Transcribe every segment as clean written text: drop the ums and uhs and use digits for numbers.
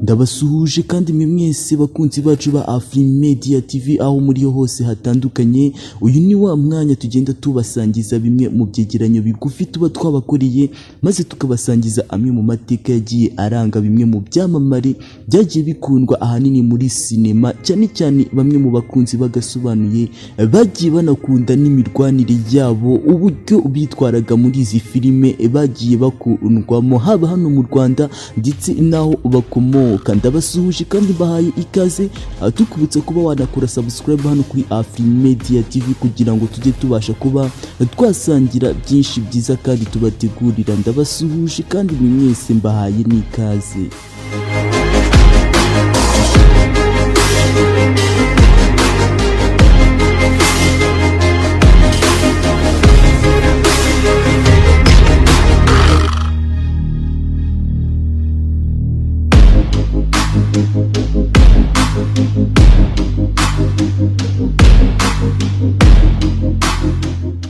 Ndabasuhuje kandi mwe mwese bakunzi bacu ba Afrimedia TV aho muri yo hose hatandukanye. Uyu ni wa mwanya tugenda tubasangiza bimwe mu byegeranyo bigufi tuba twabakoreye, maze tukabasangiza amwe mu mateka yagiye aranga bimwe mu byamamare byagiye bikundwa ahanini muri sinema, cyane cyane bamwe mu bakunzi bagasobanuye bagiye banakunda n'imirwanire yabo, uburyo bitwaraga muri izi filime bagiye bakundwamo, haba hano mu Rwanda ndetse n'aho bakomoka. Ndabasuhuje kandi bahaye ikaze, tukubutsa kuba wanakora subscribe hano kuri Afrimedia TV kugira ngo tujye tubasha kuba twasangira byinshi byiza kandi tubategurira. Ndabasuhuje kandi mwe mwese mbahaye n'ikaze.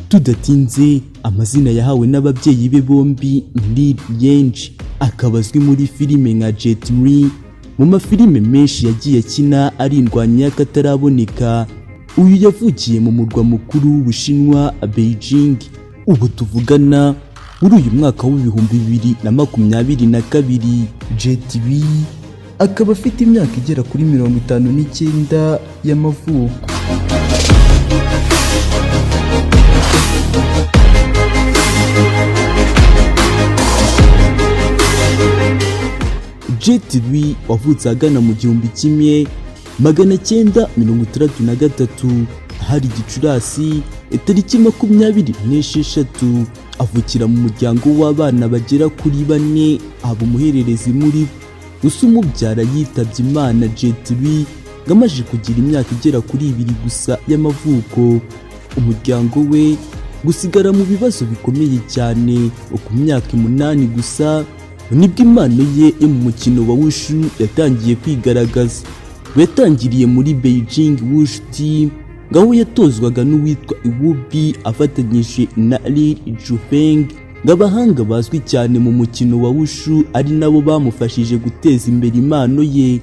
Tudatinze, amazina yahawe n'ababyeyi be bombi ni Yenji, akaba azwi muri filime nka Jet Li. Mu mafilime menshi yagiye akina ari indwanyi y'akataraboneka. Uyu yavukiye mu murwa mukuru w'Ubushinwa, Beijing. Ubu tuvugana, muri uyu mwaka w'2022, Jet Li akaba afite imyaka igera kuri 59 y'amavuko. Jet Li wavutse ahagana mu 1963, hari Gicurasi tariki 26, avukira mu muryango w'abana bagera kuri bane, aba umuhererezi muri bo. Gusa umubyara yitabye Imana Jet Li ngo amaze kugira imyaka igera kuri 2 gusa y'amavuko. Umuryango we gusigara mu bibazo bikomeye cyane. Ku myaka 8 gusa nibwo impano ye yo mu mukino wa wushu yatangiye kwigaragaza. Yatangiriye muri Beijing Wushu Team, ngaho yatozwaga n'uwitwa Iwubi afatanyije na Li Jufeng, ngo abahanga bazwi cyane mu mukino wa wushu, ari nabo bamufashije guteza imbere impano ye.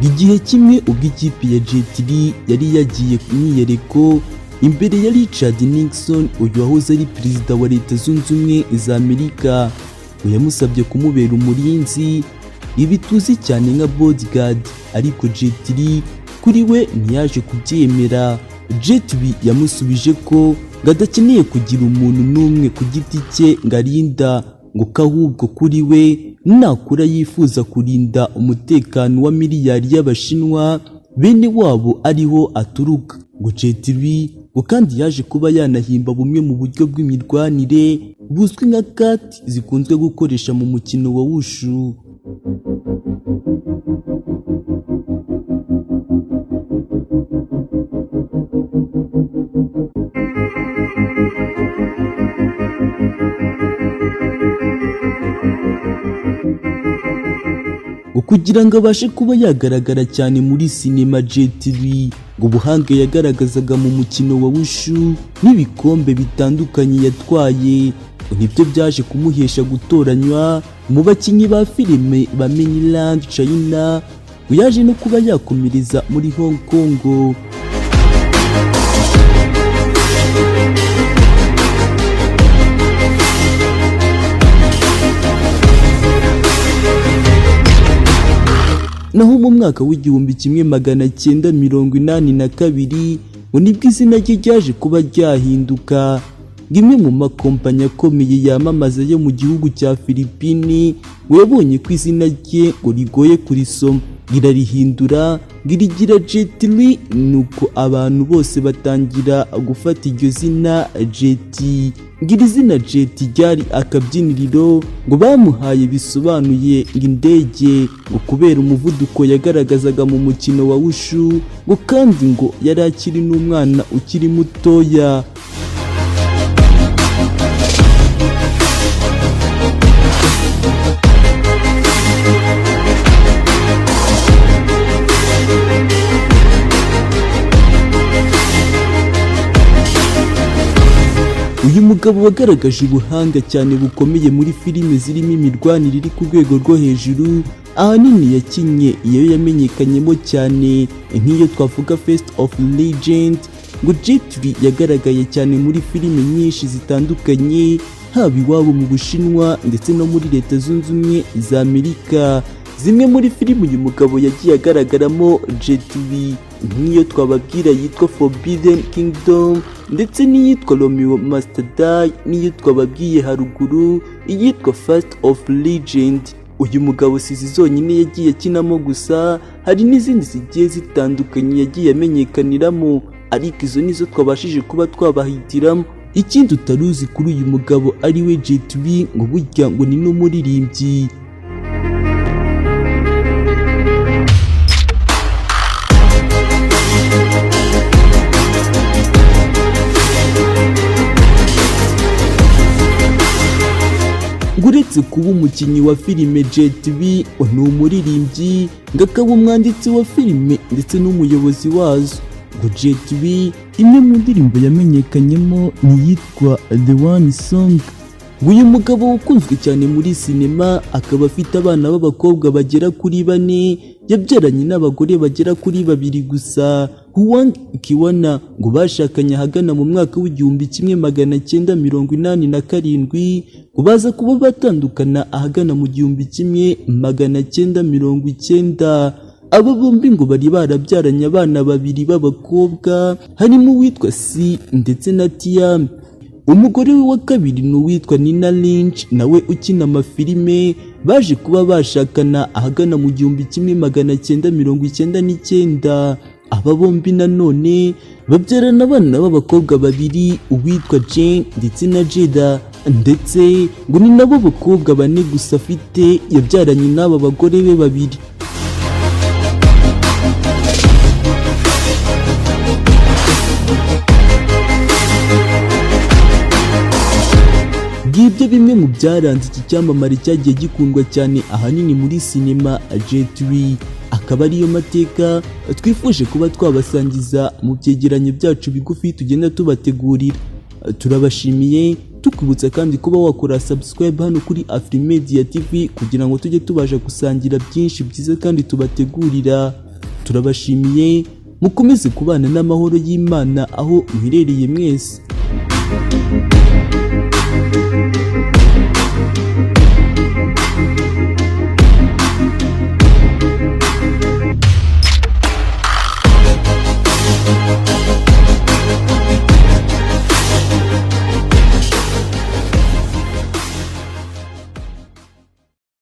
Igihe kimwe ubwo ikipe ya Jet Li yari yagiye ku myiyereko imbere ya Richard Nixon, uyu wahoze ari perezida wa Leta Zunze Ubumwe za Amerika, ngo yamusabye kumubera umurinzi, ibi tuzi cyane nka bodyguard, ariko Jet Li kuri we ntiyaje kubyemera. Jet Li yamusubije ko ngo adakeneye kugira umuntu n'umwe ku giti cye ngo arinda, ngo ko ahubwo kuri we nakura yifuza kurinda umutekano wa miliyari y'Abashinwa bene wabo ariho aturuka. Ngo Jet Li ngo kandi yaje kuba yanahimba bumwe mu buryo bw'imirwanire buzwi nka kata zikunzwe gukoresha mu mukino wa wushu. Ngo kugira ngo abashe kuba yagaragara cyane muri sinema, Jet Li ngo ubuhanga yagaragazaga mu mukino wa wushu n'ibikombe bitandukanye yatwaye ngo nibyo byaje kumuhesha gutoranywa mu bakinnyi ba filime ba mainland China. Ngo yaje no kuba yakomereza muri Hong Kong. Naho mu mwaka w'1982 ngo nibwo izina rye ryaje kuba ryahinduka. Imwe mu makompanyi akomeye yamamaza yo mu gihugu cya Filipini ngo yabonye ko izina rye ngo rigoye kurisoma, irarihindura ngo irigira Jet Li, nuko abantu bose batangira gufata iryo zina Jet. Ngo iri zina Jet ryari akabyiniriro ngo bamuhaye, bisobanuye ngo indege, ngo kubera umuvuduko yagaragazaga mu mukino wa wushu, ngo kandi ngo yari akiri n'umwana ukiri mutoya. Uyu mugabo wagaragaje ubuhanga cyane bukomeye muri filime zirimo imirwanire iri ku rwego rwo hejuru, ahanini yakinnye iyo yamenyekanyemo cyane, nk'iyo twavuga Fist of Legend. Ngo Jet Li yagaragaye cyane muri filime nyinshi zitandukanye, haba iwabo mu Bushinwa ndetse no muri Leta Zunze Ubumwe za Amerika. Zimwe muri filime uyu mugabo yagiye agaragaramo Jet Li, nk'iyo twababwira yitwa Forbidden Kingdom, ndetse n'iyitwa Romeo Must Die, n'iyo twababwiye haruguru iyitwa Fist of Legend. Uyu mugabo si izi zonyine yagiye akinamo gusa, hari n'izindi zigiye zitandukanye yagiye amenyekaniramo, ariko izo nizo twabashije kuba twabahitiramo. Ikindi utari uzi kuri uyu mugabo ari we Jet Li, ngo burya ngo ni n'umuririmbyi. Ngo uretse kuba umukinnyi wa filime, Jet Li ni umuririmbyi, ngo akaba umwanditsi wa filime ndetse n'umuyobozi wazo. Ngo Jet Li imwe mu ndirimbo yamenyekanyemo ni iyitwa The One Song. Ngo uyu mugabo ukunzwe cyane muri sinema akaba afite abana b'abakobwa bagera kuri bane yabyaranye n'abagore bagera kuri babiri gusa. Huang Qiana ngo bashakanye ahagana mu mwaka w'1987, ngo baza kuba batandukana ahagana mu 1990. Aba bombi ngo bari barabyaranye abana babiri b'abakobwa, harimo uwitwa Si ndetse na Tiam. Umugore we wa kabiri ni uwitwa Nina Lynch, nawe ukina amafilime. Baje kuba bashakana ahagana mu 1999. Aba bombi nanone babyarana abana b'abakobwa babiri, uwitwa Jane ndetse na Jada, ndetse ngo ni nabo bakobwa bane gusa afite yabyaranye n'aba bagore be babiri. Ngibyo bimwe mu byaranze iki cyamamare cyagiye gikundwa cyane ahanini muri sinema, Jet Li. Akaba ariyo mateka twifuje kuba twabasangiza mu byegeranyo byacu bigufi tugenda tubategurira. Turabashimiye, tukwibutsa kandi kuba wakora subscribe hano kuri Afrimedia TV kugira ngo tujye tubasha gusangira byinshi byiza kandi tubategurira. Turabashimiye, mukomeze kubana n'amahoro y'Imana aho muherereye mwese.